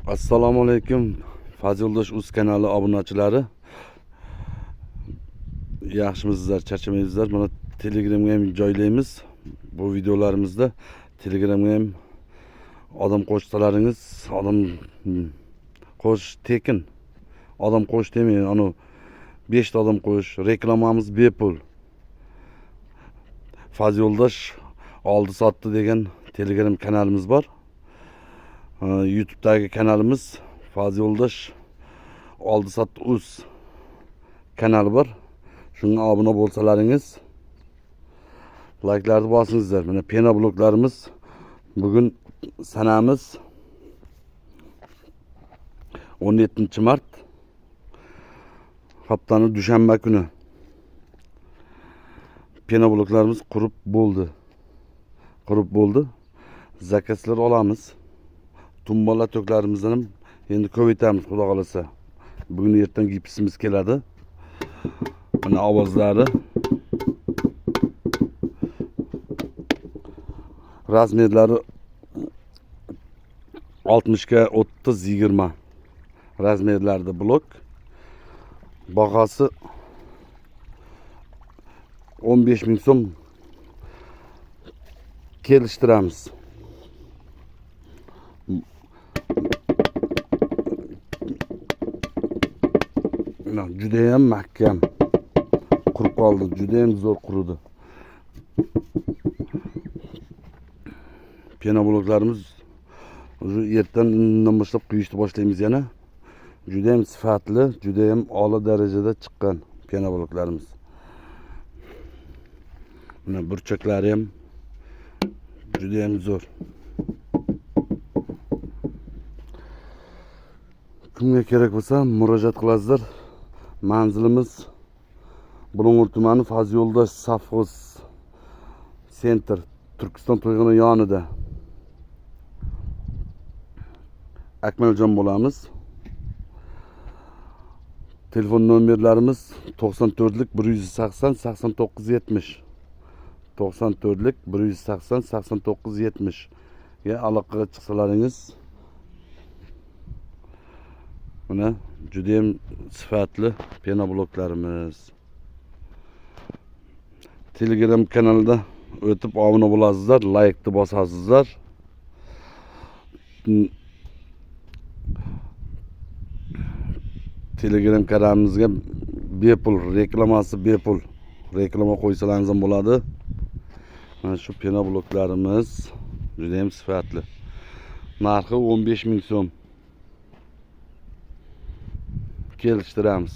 Assalomu alaykum Fazildosh uz kanali obunachilari. Yaxshimisizlar, charchamaysizlar. Mana Telegramga ham joylaymiz. Bu videolarimizda Telegramga ham odam qo'shsalaringiz, odam qo'sh tekin. Odam qo'sh demang, anu 5 ta odam qo'sh, reklamamiz bepul. Fazildosh oldi sotdi degan Telegram kanalimiz bor. YouTube'dagi kanalimiz Fazildosh oldi sotdi uz kanali bor. Shunga obuna bo'lsalaringiz layklarni bosingizlar. Mana pena bloklarimiz bugun sanamiz 17 mart haftaning dushanba kuni. Pena bloklarimiz qurib bo'ldi. Qurib bo'ldi. Zakazlar olamiz. Tumbalar to'klarimizni ham endi ko'paytiramiz, xudo xohlasa. Bugun ertan gipsimiz keladi. Mana ovozlari. Razmerlari 60 ga 30 20 razmerlarda blok. Bahosi 15 ming so'm kelishtiramiz. Judayam mahkam qurib qoldi, judayam zo'r quridi. Pena bloklarimiz уже ertandan boshlab quyishni boshlaymiz yana. Judayam sifatli, judayam oliy darajada chiqqan pena bloklarimiz. Mana burchaklari ham judayam zo'r. Kimga kerak bo'lsa murojaat qilasizlar. Manzilimiz Bulung'ur tumani Fazilyo'ldosh sovxoz sentr, Turkiston to'yxona yonida. Akmaljon bo'lamiz. Telefon nomerlarimiz 94lik 180 89 70. 94lik 180 89 70 ga aloqaga chiqsalaringiz mana judayam sifatli pena bloklarimiz. Telegram kanalida o'tib obuna bo'lasizlar, laykni bosasizlar. Telegram kanalimizga bepul, reklamasi bepul. Reklama qo'ysalaringiz ham bo'ladi. Mana shu pena bloklarimiz judayam sifatli. Narxi 15 ming so'm. Kelishtiramiz.